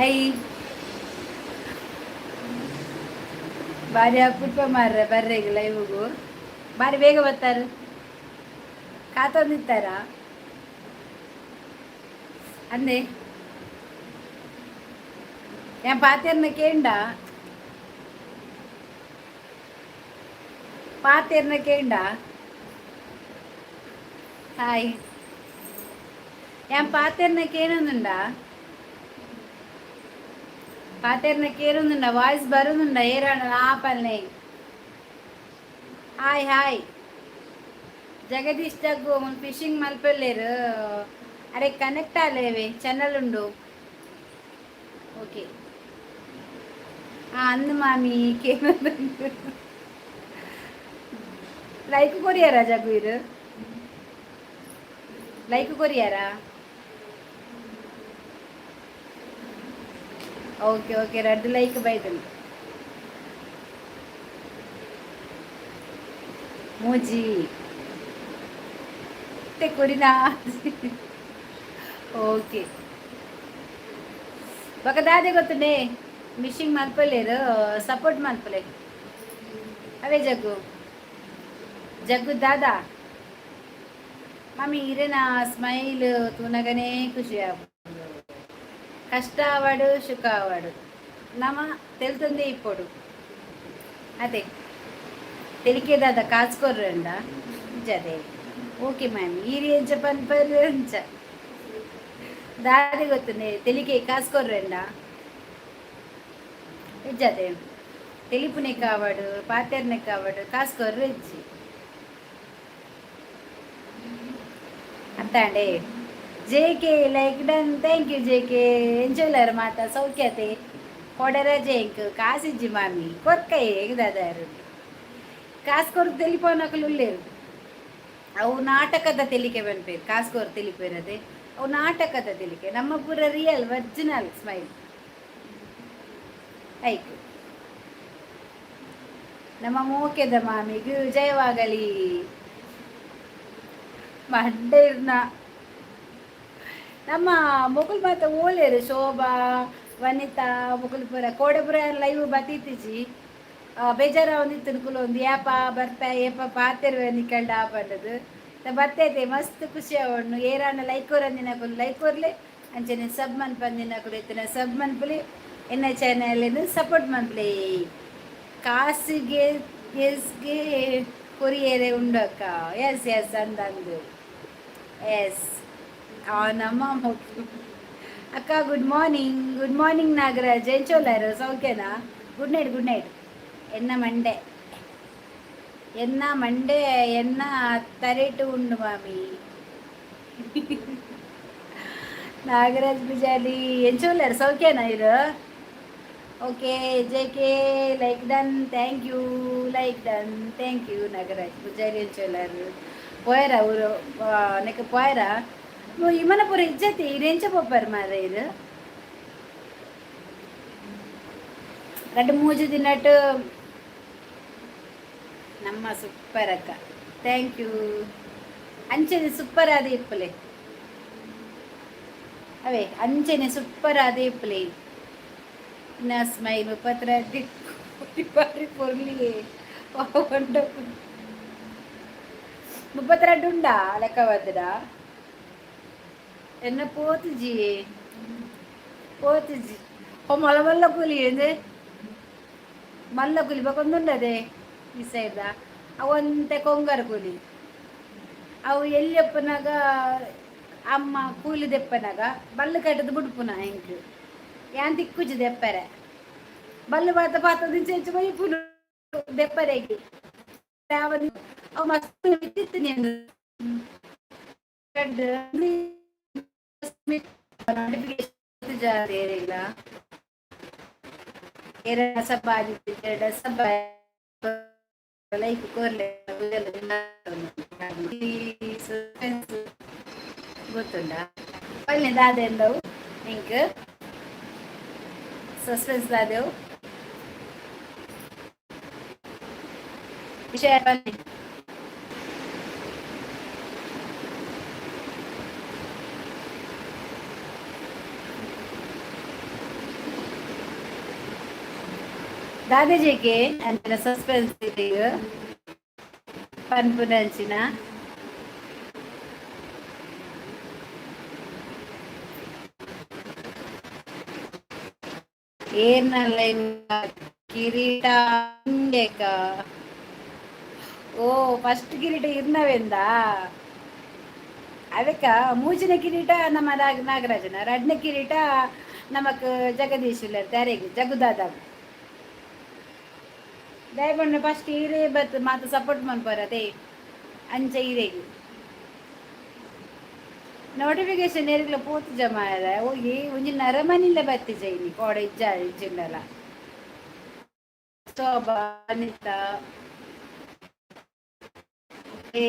Hi. ಬಾರಿ ಅಪರೂಪ ಮಾರ್ರೆ ಬರ್ರೆಗ್ ಲೈವ್ಗು. ಬಾರಿ ಬೇಗ ಬರ್ತಾರೆ. ಕಾತೊಂದಿತ್ತಾರ ಅಂದೆ. ಯಾನ್ ಪಾತೆರ್ನ ಕೇಂಡ? ಪಾತೆರ್ನ ಕೇಂಡ? ಹಾಯ್. ಯಾನ್ ಪಾತೆರ್ನ ಕೇನೊಂದುಂಡ? ಪಾತೆರ್ನ ಕೇನೊಂದುಂಡ? ವಾಯ್ಸ್ ಬರೋದುಂಡ? ಏರಾಂಡ ಆ ಪಲ್ಲೆ. Hi, hi. Jagadish ಜಗ್ಗು ಫಿಶಿಂಗ್ ಮಲ್ಪಲ್ಲೇರು. ಅರೆ, ಕನೆಕ್ಟ್ ಆಲೇವೆ ಚಾನಲ್ ಉಂಡು. ಓಕೆ. ಅಂದು ಮಾಮಿ, ಕೇನೊಂದುಂಡು. ಲೈಕ್ ಕೊರಿಯಾರ ಜಗ್ಗು? ಇರು, ಲೈಕ್ ಕೊರಿಯಾರ? ಓಕೆ ಓಕೆ, ರಡ್ಡ್ ಲೈಕ್ ಬೈದನು. ಮೂಜಿ ಕೊರಿನಾ? ಓಕೆ. ಬೊಕ ದಾದೆ ಗೊತ್ತುಂಡೆ? ಮಿಷಿಂಗ್ ಮಲ್ಪಲೇರು, ಸಪೋರ್ಟ್ ಮಲ್ಪಲೆ. ಅವೇ ಜಗ್ಗು, ಜಗ್ಗು ದಾದಾ. ಮಾಮಿ, ಇರೆನ ಸ್ಮೈಲ್ ತೂನಗನೇ ಖುಷಿ ಆಪುಂಡು. ಕಷ್ಟ ಆವಡು, ಸುಖ ಆವಡು, ನಮ ತೆಲ್ತೊಂದೇ ಇಪ್ಪೊಡು ಅದೇ. ತೆಲಿಕೆ ದಾದ ಕಾಸು ಕೊರ್ರಂಡ ಜದೆ. Okay ma'am. ಈರಿ ಎಂಚ ಪನ್ಪರ್ ಅಂಚ. ದಾದೆ ಗೊತ್ತುಂಡೆ? ತೆಲಿಕೆ ಕಾಸು ಕೊರ್ರಂಡ ಇಜ್ಜದೆ. ತೆಲಿಪುನೆ ಕಾವಡು, ಪಾತೆರ್ನೆ ಕಾವಡು, ಕಾಸು ಕೊರ್ರು ಇಜ್ಜಿ ಅತ್ತಾಂಡೆ. J K, like done. Thank you J K. ಎಂಚೊಲ್ಲಾರ ಮಾತ? ಸೌಖ್ಯತೆ? ಕೊಡರ ಜೇಂಕ್ ಕಾಸಿಜ್ಜಿ ಮಾಮಿ, ಕೊರ್ಕೈ ದಾದಾರು. ಕಾಸು ಕೊರ್ದು ತೆಲಿಪೋನಕುಲು ಉಲ್ಲೇರು. ಅವು ನಾಟಕದ ತೆಲಿಕೆ ಪನ್ಪೇರು. ಕಾಸು ಕೊರ್ ತೆಲಿಪೇರದೆ, ಅವು ನಾಟಕದ ತೆಲಿಕೆ. ನಮ್ಮ ಪೂರ ರಿಯಲ್ ಒರಿಜಿನಲ್ ಸ್ಮೈಲ್ ಐಕ್. ನಮ್ಮ ಮೋಕೆದ ಮಾಮಿಗೂ ಜಯವಾಗಲಿ. ಮಂಡೆ ಇರ್ನ. ನಮ್ಮ ಮೊಕುಲು ಮಾತ ಓಲೇರು? ಶೋಭಾ, ವನಿತಾ ಮೊಕುಲು ಪೂರ ಕೋಡೆ ಪೂರ ಲೈವ್ ಬತ್ತಿತ್ತಿಜಿ. ಬೇಜಾರ ಒಂದಿತ್ತು ಕುಲೊಂದು. ಏಪ ಬರ್ಪ, ಏಪ ಪಾತೆರುವೆ ನಿಕಲ್ಡ ಪಂಡದು. ಬತ್ತೈತೆ, ಮಸ್ತ್ ಖುಷಿ ಆವಣ್ಣು. ಏರಾನ ಲೈಕ್ ಕೊರಂದಿನಕುಲು ಲೈಕ್ ಕೊರ್ಲೆ. ಅಂಚನೆ ಸಬ್ ಮನ್ಪಂದಿನಕುಲು ಇತ್ತಿನ ಸಬ್ ಮನ್ಪುಲಿ. ಎನ್ನ ಚಾನೆಲ್ ಸಪೋರ್ಟ್ ಮನ್ಪುಲೆ. ಕಾಸಿಗೆ ಎಸ್ಗೆ ಕೊರಿಯರೆ ಉಂಡಕ್ಕ? ಎಸ್ ಎಸ್, ಅಂದಂದು ಎಸ್. ನಮ್ಮ ಅಕ್ಕ, good morning. Good morning Nagaraj. ಎಂಚೊಲ್ಲಾರು? ಸೌಖ್ಯನಾ? Good night, good night. ಎನ್ನ ಮಂಡೆ, ಎನ್ನ ಮಂಡೆ, ಎನ್ನ ತರೆಟು ಉಂಡು ಮಾಮಿ. ನಾಗರಾಜ್ ಪೂಜಾರಿ, ಎಂಚೊಲ್ಲಾರು? ಸೌಖ್ಯನಾ ಇರು? Okay. J K, like done. Thank you. Like done, thank you. Nagaraj Poojary, ಎಂಚೊಲ್ಲಾರು? ಪೋಯರ ಊರು ನೆಕ್ ಪೋಯರ? ಇಮನಪುರ ಇಜ್ಜತಿ. ಇರೆಂಚ ಪೋಪರ್ ಮಾರ ಇರು? ರಡ್ಡ್ ಮೂಜಿ ದಿನಟ್. ನಮ್ಮ ಸೂಪರ್ ಅಕ್ಕ, thank you. ಅಂಚನೆ ಸೂಪರ್ ಆದ ಇಪ್ಪಲೆ. ಅವೇ, ಅಂಚನೆ ಸೂಪರ್ ಆದ ಇಪ್ಪಲೆ. ನಾ ಸ್ಮೈಲ್ ಪತ್ರ ಬಾರಿ ಪೊರ್ಲಿ. 32 ಉಂಡಾ ಲೆಕ್ಕ ಬತ್ತಡ? ಎನ್ನ ಪೋತುಜಿ, ಪೋತುಜಿ. ಓ, ಮಲ್ಲ ಮಲ್ಲ ಕೂಲಿ ಎಂದೆ? ಮಲ್ಲ ಕೂಲಿ ಬಕೊಂದುಂಡದೆ ಈ ಸೈಡ್ದ. ಅವಂತೆ ಕೊಂಗರ ಕೂಲಿ. ಅವು ಎಲ್ಲಿಯಪ್ಪನಾಗ ಅಮ್ಮ ಕೂಲಿ ದೆಪ್ಪನಾಗ ಬಲ್ಲು ಕಟ್ಟದು ಬುಡ್ಪುನ. ಎಂಕ್ ಯಾನ್ ತಿಕ್ಕುಜಿ ದೆಪ್ಪರೆ. ಬಲ್ಲು ಬಾತ ಪಾತ ಹೆಚ್ಚು ಬೈಪುನು ದೆಪ್ಪರೆಗೆ. ಅವು ಮಸ್ತ್ ಇತ್ತಿತ್ತು. ನೀನು ನೋಟಿಫಿಕೇಶನ್ ಸಬ್ಬ ಸಬ್ಬ ಲೈಕ್ ಕೋರ್ಲೆ. ಗೊತ್ತುಂಡ? ಪಲ್ಲೆ ದಾದೆ ಎಂದವು ಇಂಕ್ ಸಸ್ಪೆನ್ಸ್ ದಾದೆವು ವಿಷಯ ಪಲ್ಲೆ. ದಾದಾಜಿಗೆ ಅಂಚಿನ ಸಸ್ಪೆನ್ಸ್ ಪನ್ಪುನಂಚಿನ. ಏರ್ನಲ್ಲ ಕಿರೀಟ? ಓ, ಫಸ್ಟ್ ಕಿರೀಟ ಇರ್ನವೆಂದ? ಅದಕ್ಕ ಮೂಜಿನ ಕಿರೀಟ ನಮ್ಮ ನಾಗರಾಜನ, ರಡ್ನ ಕಿರೀಟ ನಮಕ್ ಜಗದೀಶ್ ದಾರೆಗ್ ಜಗುದಾದ. ದಯಪಂಡ ಫಸ್ಟ್ ಈರೇ ಬತ್ ಮಾತ ಸಪೋರ್ಟ್ ಮನ್ಪರತೆ. ಅಂಚ ಈರೆಗ್ ನೋಟಿಫಿಕೇಶನ್ ಏರಿಗ್ಲ ಪೋತು ಜಮಾ ಹೋಗಿ ಒಂಜಿ ನರಮನಿಲ್ಲ ಬತ್ತಿ ಜೈನಿ ಕೋಡೆ ಇಜ್ಜ ಇಜ್ಜಿಂಡಲ. ಶೋಭಾ, ಅನಿತಾ, ಏ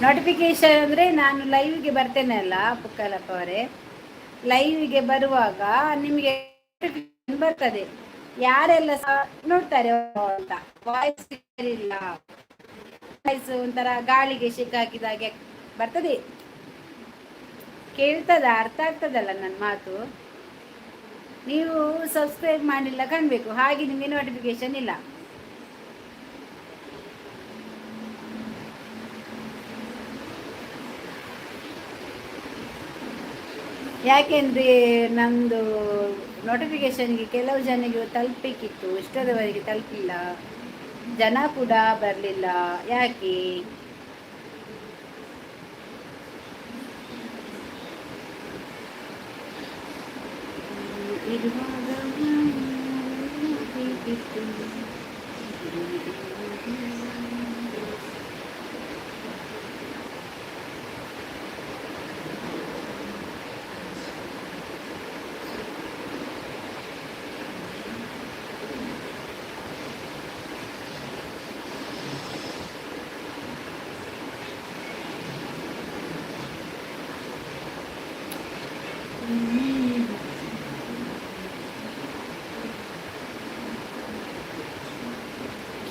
ನೋಟಿಫಿಕೇಶನ್ ಅಂದರೆ ನಾನು ಲೈವ್ಗೆ ಬರ್ತೇನೆ ಅಲ್ಲ ಪುಕ್ಕಲಪ್ಪ ಅವರೇ, ಲೈವ್ಗೆ ಬರುವಾಗ ನಿಮಗೆ ಬರ್ತದೆ, ಯಾರೆಲ್ಲ ನೋಡ್ತಾರೆ ಅಂತ. ವಾಯ್ಸ್ ಇಲ್ಲ, ವಾಯ್ಸ್ ಒಂಥರ ಗಾಳಿಗೆ ಹಾಕಿದಾಗೆ ಬರ್ತದೆ. ಕೇಳ್ತದ? ಅರ್ಥ ಆಗ್ತದಲ್ಲ ನನ್ನ ಮಾತು? ನೀವು ಸಬ್ಸ್ಕ್ರೈಬ್ ಮಾಡಿಲ್ಲ ಕಾಣಬೇಕು, ಹಾಗೆ ನಿಮಗೆ ನೋಟಿಫಿಕೇಶನ್ ಇಲ್ಲ. ಯಾಕೆಂದರೆ ನಮ್ಮದು ನೋಟಿಫಿಕೇಷನ್ಗೆ ಕೆಲವು ಜನರಿಗೆ ತಲುಪಬೇಕಿತ್ತು, ಇಷ್ಟರವರೆಗೆ ತಲುಪಿಲ್ಲ. ಜನ ಕೂಡ ಬರಲಿಲ್ಲ ಯಾಕೆ? ಇರುವಾಗ.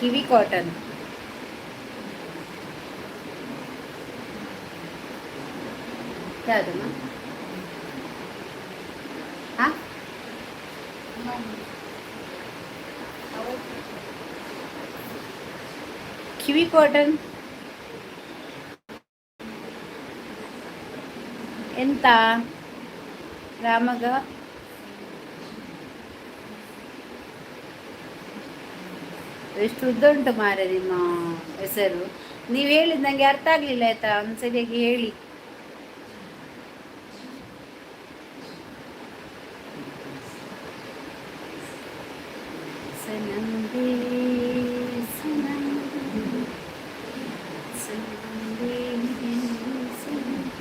ಕಿವಿ ಕಾಟನ್. ಯಾವುದಮ್ಮ? ಹಾಂ, ಕಿವಿ ಕಾಟನ್ ಎಂತ ರಾಮಗ? ಎಷ್ಟು ಉದ್ದ ಉಂಟು ಮಾರ್ರೆ ನಿಮ್ಮ ಹೆಸರು. ನೀವು ಹೇಳಿದ ನನಗೆ ಅರ್ಥ ಆಗಲಿಲ್ಲ ಆಯ್ತಾ, ಒಂದು ಸರಿಯಾಗಿ ಹೇಳಿ.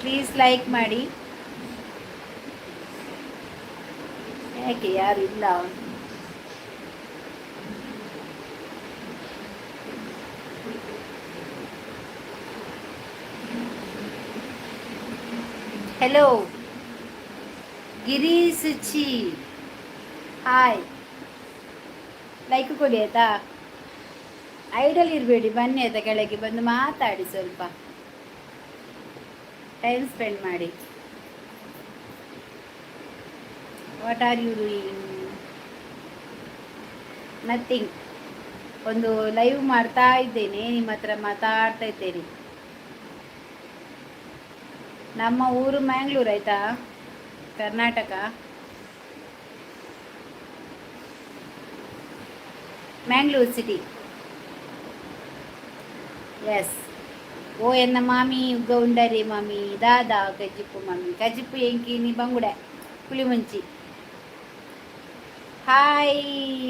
ಪ್ಲೀಸ್ ಲೈಕ್ ಮಾಡಿ. ಯಾಕೆ ಯಾರು ಇಲ್ಲ? Hello Girish, hi. ಲೈಕ್ ಕೊಡಿ ಆಯ್ತಾ. ಐಡಲ್ ಇರಬೇಡಿ, ಬನ್ನಿ ಆಯ್ತಾ, ಕೆಳಗೆ ಬಂದು ಮಾತಾಡಿ, ಸ್ವಲ್ಪ ಟೈಮ್ ಸ್ಪೆಂಡ್ ಮಾಡಿ. What are you doing? Nothing. ಒಂದು ಲೈವ್ ಮಾಡ್ತಾ ಇದ್ದೇನೆ, ನಿಮ್ಮ ಹತ್ರ ಮಾತಾಡ್ತಾ ಇದ್ದೇನೆ. ನಮ್ಮ ಊರು ಮ್ಯಾಂಗ್ಳೂರ್ ಆಯ್ತಾ, ಕರ್ನಾಟಕ, ಮ್ಯಾಂಗ್ಳೂರ್ ಸಿಟಿ. ಎಸ್. ಓ ಎನ್ನ ಮಾಮಿ ಉಗ್ಗ ಉಂಡರಿ ಮಾಮಿ ದಾದಾ ಕಜ್ಜಿಪ್ಪು ಮಾಮಿ ಕಜ್ಜಿಪ್ಪು ಎಂಕಿ ಬಂಗುಡೆ ಪುಳಿಮುಂಚಿ. ಹಾಯ್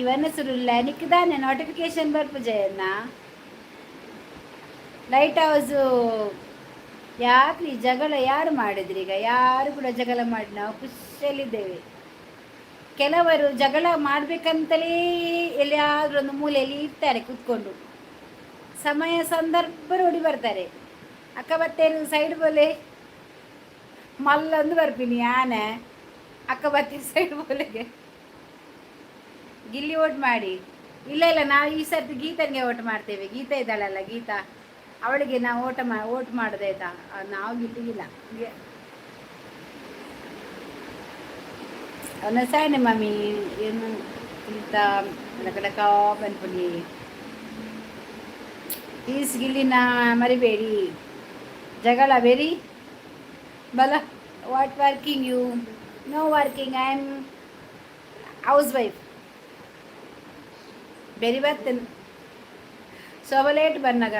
ವನಸುರುಲ್ಲ, ನಿಕ್ಕದಾನೆ ನೋಟಿಫಿಕೇಶನ್ ಬರ್ಪು ಜಯಣ್ಣ. ಲೈಟ್ ಹೌಸು ಯಾಕ್ರಿ ಜಗಳ ಯಾರು ಮಾಡಿದ್ರಿ? ಈಗ ಯಾರು ಕೂಡ ಜಗಳ ಮಾಡಿ ನಾವು ಖುಷಿಯಲ್ಲಿದ್ದೇವೆ. ಕೆಲವರು ಜಗಳ ಮಾಡಬೇಕಂತಲೇ ಎಲ್ಲಿಯಾದರೂ ಒಂದು ಮೂಲೆಯಲ್ಲಿ ಇರ್ತಾರೆ ಕೂತ್ಕೊಂಡು, ಸಮಯ ಸಂದರ್ಭ ನೋಡಿ ಬರ್ತಾರೆ. ಅಕ್ಕ ಬತ್ತೇರು ಸೈಡ್ ಬೋಲೆ ಮಲ್ಲೊಂದು ಬರ್ತೀನಿ ಆನೆ. ಅಕ್ಕ ಬತ್ತೀರು ಸೈಡ್ ಬೋಲೆಗೆ ಗಿಲ್ಲಿ ಓಟ್ ಮಾಡಿ. ಇಲ್ಲ ಇಲ್ಲ, ನಾವು ಈ ಸರ್ತಿ ಗೀತನಿಗೆ ಓಟ್ ಮಾಡ್ತೇವೆ. ಗೀತಾ ಇದ್ದಾಳಲ್ಲ ಗೀತಾ, ಅವಳಿಗೆ ನಾವು ಓಟ್ ಮಾಡೋದಾಯ್ತಾ? ನಾವು ಗಿಲ್ಲಿಗಿಲ್ಲ. ಅವನ ಮಮ್ಮಿ ಏನು ಇಂತ ಲಕ ಪನ್ಪುನಿ. ಪ್ಲೀಸ್ ಗಿಲ್ಲಿನ ಮರಿಬೇಡಿ. ಜಗಳ ವೆರಿ ಬಲ. What working you? No working, I am house wife. ಬೆರಿ ಬರ್ತೇನೆ ಶೋಭ ಲೇಟ್ ಬಂದಾಗ.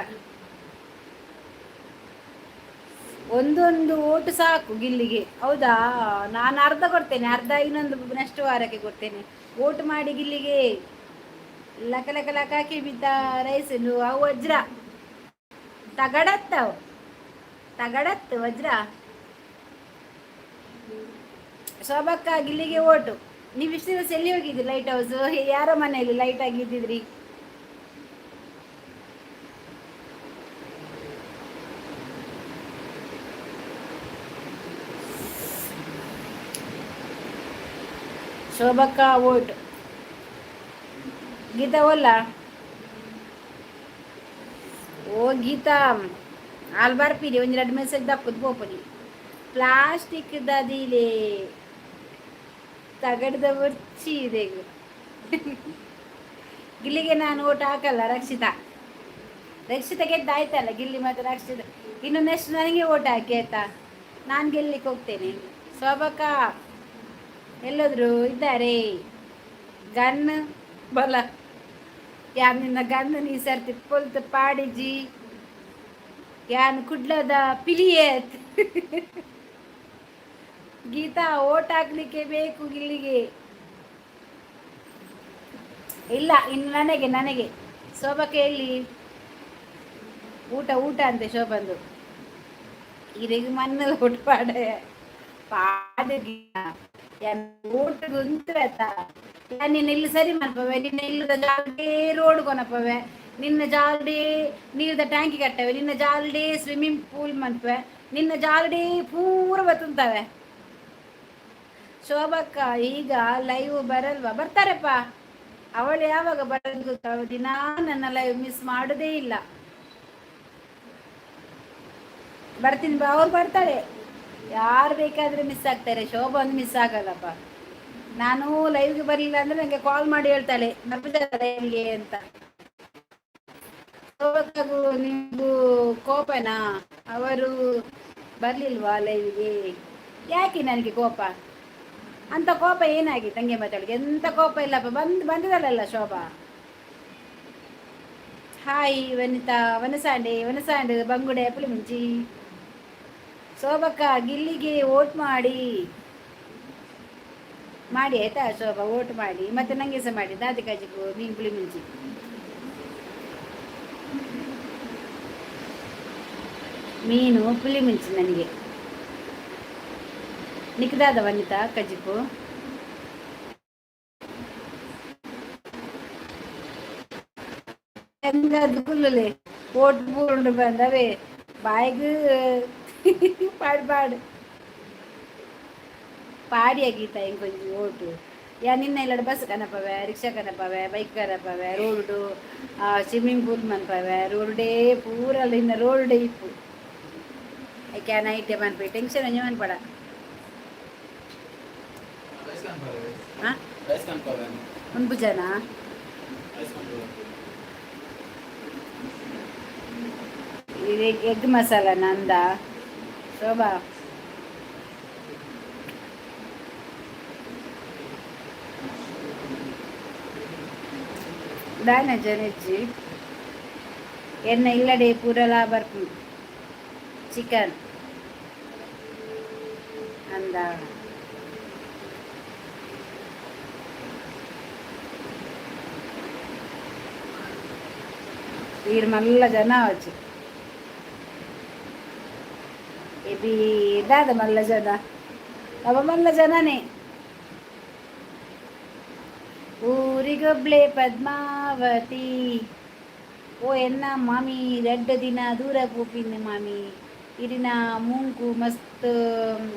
ಒಂದೊಂದು ಓಟು ಸಾಕು ಗಿಲ್ಲಿಗೆ, ಹೌದಾ? ನಾನು ಅರ್ಧ ಕೊಡ್ತೇನೆ, ಅರ್ಧ ಇನ್ನೊಂದು ನೆಕ್ಸ್ಟ್ ವಾರಕ್ಕೆ ಕೊಡ್ತೇನೆ. ಓಟು ಮಾಡಿ ಗಿಲ್ಲಿಗೆ. ಲಕ ಲಕ ಲಕ ಹಾಕಿ ಬಿದ್ದ ರೈಸ್ ಅವು ವಜ್ರ ತಗಡತ್ತವು, ತಗಡತ್ತು ವಜ್ರ. ಶೋಭಕ್ಕ, ಗಿಲ್ಲಿಗೆ ಓಟು. ನೀವು ಇಷ್ಟು ದಿವಸ ಎಲ್ಲಿ ಹೋಗಿದ್ರಿ? ಲೈಟ್ ಹೌಸ್ ಯಾರ ಮನೆಯಲ್ಲಿ ಲೈಟ್ ಆಗಿದ್ದಿದ್ರಿ? ಶೋಭಕ್ಕ ಓಟ್. ಗೀತಾ ಓಲ್ಲ? ಓ ಗೀತಾ, ಆಲ್ ಬರ್ಪಿರಿ. ಒಂಜಿ ರಡ್ಡ್ ಮೆಸೇಜ್ ದಕ್ಕುದು ಪೋಪುನಿ. ಪ್ಲಾಸ್ಟಿಕ್ ದದಿಲೆ ತಗಡ್ದ ಬೊರ್ಚಿ ಇದೆ. ಗಿಲ್ಲಿಗೆ ನಾನು ಓಟ್ ಹಾಕಲ್ಲ. ರಕ್ಷಿತಾ, ರಕ್ಷಿತಾ ಗೆದ್ದ ಆಯ್ತಲ್ಲ. ಗಿಲ್ಲಿ ಮತ್ತು ರಕ್ಷಿತಾ. ಇನ್ನು ನೆಕ್ಸ್ಟ್ ನನಗೆ ಓಟ್ ಹಾಕಿ ಆಯ್ತಾ? ನಾನು ಗೆಲ್ಲಿಕ್ಕೆ ಹೋಗ್ತೇನೆ. ಶೋಭಕ್ಕ ಎಲ್ಲೋದ್ರು? ಇದ್ದಾರೆ. ಗನ್ ಬಲ ಯಾನ್ ನಿನ್ನ ಗನ್ ನೀ ಸರ್ತಿ ಪೊಲ್ತು ಪಾಡಿಜಿ. ಯಾನ್ ಕುಡ್ಲದ ಪಿಲಿಯೇ. ಗೀತಾ, ಓಟ್ ಹಾಕ್ಲಿಕ್ಕೆ ಬೇಕು ಗಿಲ್ಲಿಗೆ. ಇಲ್ಲ, ಇನ್ನು ನನಗೆ ನನಗೆ. ಶೋಭಕ್ಕೆ ಹೇಳಿ. ಊಟ ಊಟ ಅಂತೆ ಶೋಭಂದು. ಇರೆಗ್ ಮಣ್ಣು ಊಟ ಪಾಡೆ ಪಾಡೆ. ಊಟದ ಉಂತುವೆತ. ನಿನ್ನ ಇಲ್ಲಿ ಸರಿ ಮನ್ಪವೆ, ನಿನ್ನ ಇಲ್ಲದ ಜಾಲ್ಡೇ ರೋಡ್ ಕೊನಪವೆ, ನಿನ್ನ ಜಾಲ್ಡೇ ನೀರ್ದ ಟ್ಯಾಂಕಿ ಕಟ್ಟವೆ, ನಿನ್ನ ಜಾಲ್ಡೇ ಸ್ವಿಮ್ಮಿಂಗ್ ಪೂಲ್ ಮನ್ಪವೆ, ನಿನ್ನ ಜಾಲ್ಡೇ ಪೂರ ಬತ್ತುಂತವೆ. ಶೋಭಕ್ಕ ಈಗ ಲೈವ್ ಬರಲ್ವಾ? ಬರ್ತಾರಪ್ಪ. ಅವಳು ಯಾವಾಗ ಬರೋದು ಗೊತ್ತಾ? ದಿನಾ ನನ್ನ ಲೈವ್ ಮಿಸ್ ಮಾಡೋದೇ ಇಲ್ಲ. ಬರ್ತೀನಿ ಬಾ. ಅವ್ರು ಬರ್ತಾಳೆ. ಯಾರು ಬೇಕಾದರೆ ಮಿಸ್ ಆಗ್ತಾರೆ, ಶೋಭಾ ಒಂದು ಮಿಸ್ ಆಗಲ್ಲಪ್ಪ. ನಾನು ಲೈವ್ಗೆ ಬರಲಿಲ್ಲ ಅಂದರೆ ನನಗೆ ಕಾಲ್ ಮಾಡಿ ಹೇಳ್ತಾಳೆ, ಬರ್ಬಿದ್ದಾರೆ ಲೈವ್ಗೆ ಅಂತ. ಶೋಭಕ್ಕಗೂ ನಿಮಗೂ ಕೋಪನಾ? ಅವರು ಬರಲಿಲ್ವಾ ಲೈವ್ಗೆ? ಯಾಕೆ ನನಗೆ ಕೋಪ ಅಂತ? ಕೋಪ ಏನಾಗಿ ತಂಗಿ ಮಾತಾಳಿಗೆ? ಎಂತ ಕೋಪ ಇಲ್ಲಪ್ಪ. ಬಂದು ಬಂದಿದ್ದಾಳಲ್ಲ ಶೋಭಾ. ಹಾಯ್ ವನಿತಾ. ವನಸಾಂಡೆ ವನಸಾಂಡ್ ಬಂಗುಡೆ ಪುಳಿಮುಂಚಿ. ಶೋಭಕ್ಕ, ಗಿಲ್ಲಿಗೆ ಓಟ್ ಮಾಡಿ ಮಾಡಿ ಆಯ್ತಾ? ಶೋಭಾ, ಓಟ್ ಮಾಡಿ. ಮತ್ತೆ ನನಗೆ ಸಹ ಮಾಡಿ. ದಾದಿ ಕಾಜಿಗೂ ಮೀನು ಪುಳಿ ಮುಂಚಿ. ಮೀನು ಪುಳಿ ಮುಂಚಿ ನನಗೆ. ನಿಕ್ದಾದ ವನಿತಾ ಕಜಿಪು? ಹೆಂಗದು ಕುಲ್ಲಲೆ ಓಟ್ ಪೂರುಂಡು ಬಂದವೇ ಬಾಯಿಗೆ. ಪಾಡು ಪಾಡು ಪಾಡಿಯ ಗೀತ. ಇಂಕೊಂಜಿ ಓಟು. ಯಾ ನಿನ್ನ ಇಲ್ಲಡ ಬಸ್ ಕನಪವೆ, ರಿಕ್ಷಾ ಕನಪವೆ, ಬೈಕ್ ಕನಪವೆ, ರೋಡು ಸ್ವಿಮ್ಮಿಂಗ್ ಪೂಲ್ ಮನ್ಪವೆ, ರೋಡೇ ಪೂರ ಇನ್ನ ರೋಡ್ ಇಪ್ಪು. ಐಕೆ ನೈಟ್ ಮನ್ಪಿ ಟೆನ್ಷನ್ ಒಂಜಿ ಮನ್ಪಡ. ಹಾಂ, ಉನ್ಪುಜನಾ? ಇದು ಎಗ್ ಮಸಾಲ ನಂದ ಶೋಭಾ. ದಾನ ಜನಜ್ಜಿ ಎನ್ನ ಇಲ್ಲಡೆ ಪೂರಲಾ ಬರ್ಪು ಚಿಕನ್ ಅಂದ. ಈರ್ ಮಲ್ಲ ಜನ ಆವಚ್ಚು. ಎಬಿ ದಾದ ಮಲ್ಲ ಜನ ಅವ ಮಲ್ಲ ಜನನೇ. ಊರಿಗೊಬ್ಳೆ ಪದ್ಮಾವತಿ. ಓ ಎನ್ನ ಮಾಮಿ ರಡ್ಡ ದಿನ ದೂರ ಪೋಪಿನ ಮಾಮಿ, ಇರಿನ ಮೂಂಕು ಮಸ್ತ್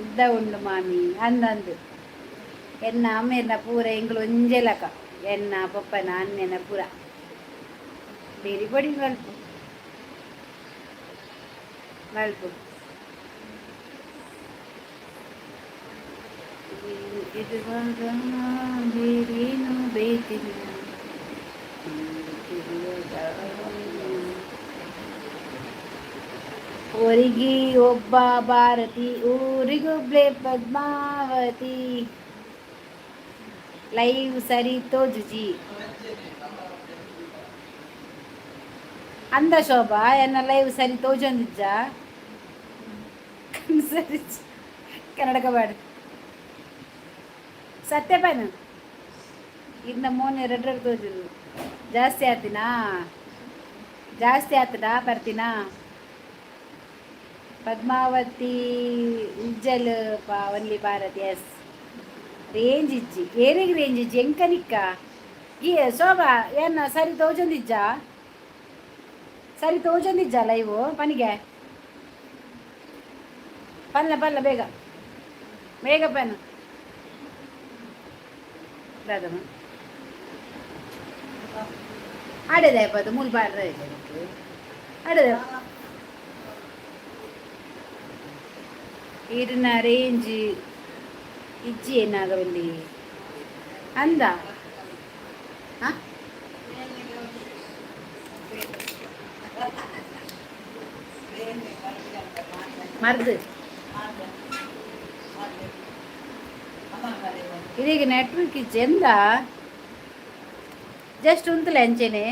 ಇದ್ದ ಉಂಡು ಮಾಮಿ ಅಂದಂದು. ಎನ್ನ ಅಮ್ಮೇರ್ನ ಪೂರ ಎಂಕ್ಲು ಒಂಜೆ ಲಕ. ಎನ್ನ ಪಪ್ಪನ ಅನ್ನೆನ ಪೂರ ಬೇರಿ ಬಡಿ ಮಲ್ಪು ಮಲ್ಪು. ಇರುವಾಗ ಬೇರೇನು ಬೇಕಿಲ್ಲ. ಊರಿಗೆ ಒಬ್ಬ ಭಾರತಿ, ಊರಿಗೊಬ್ಳೆ ಪದ್ಮಾವತಿ. ಲೈವ್ ಸರಿ ತೋಜುಜಿ ಅಂದ ಶೋಭಾ, ಎನ್ನ ಲೈವ್ ಸರಿ ತೋಜೊಂದಿಜ್ಜ? ಸರಿ, ಕನ್ನಡಕ ಬಾಡ ಸತ್ಯಪನ ಇನ್ನ ಮೋನೆ ರೆಡ್ ರೆಡ್ ತೋಜುದು. ಜಾಸ್ತಿ ಆತಿನಾ? ಜಾಸ್ತಿ ಆತದಾ? ಬರ್ತೀನಾ? ಪದ್ಮಾವತಿ ಉಜ್ಜಲ್ ಪಾ only Bharat. S, range ಇಜ್ಜಿ. ಏರಿಗೆ ರೇಂಜ್ ಇಜ್ಜಿ? ಎಂಕನಿಕ್ಕ ಈ ಶೋಭಾ, ಏನ ಸರಿ ತೋಜೊಂದಿಜ್ಜ? ಸರಿ ತೋಜೊಂದಿಜ್ಜ ಲೈವು? ಪನಿಗೆ ಪಲ್ಲ ಪಲ್ಲ, ಬೇಗ ಬೇಗ ಪೆನ್ ದಾದಮ್ಮ. ಆಡದೆ ಅದು ಮೂಲ ಬಾಡ್ರ ಆಡದೆ. ಈರಿನ ರೇಂಜ್ ಇಜ್ಜಿ ಏನಾಗವಲ್ಲಿ ಅಂದ. ಹಾಂ, ಮರ್ದು. ಇದೀಗ ನೆಟ್ವರ್ಕ್ ಇಜ್ಜಿ ಎಂದ? ಜಸ್ಟ್ ಉಂತಲೆ ಅಂಚೆನೆ.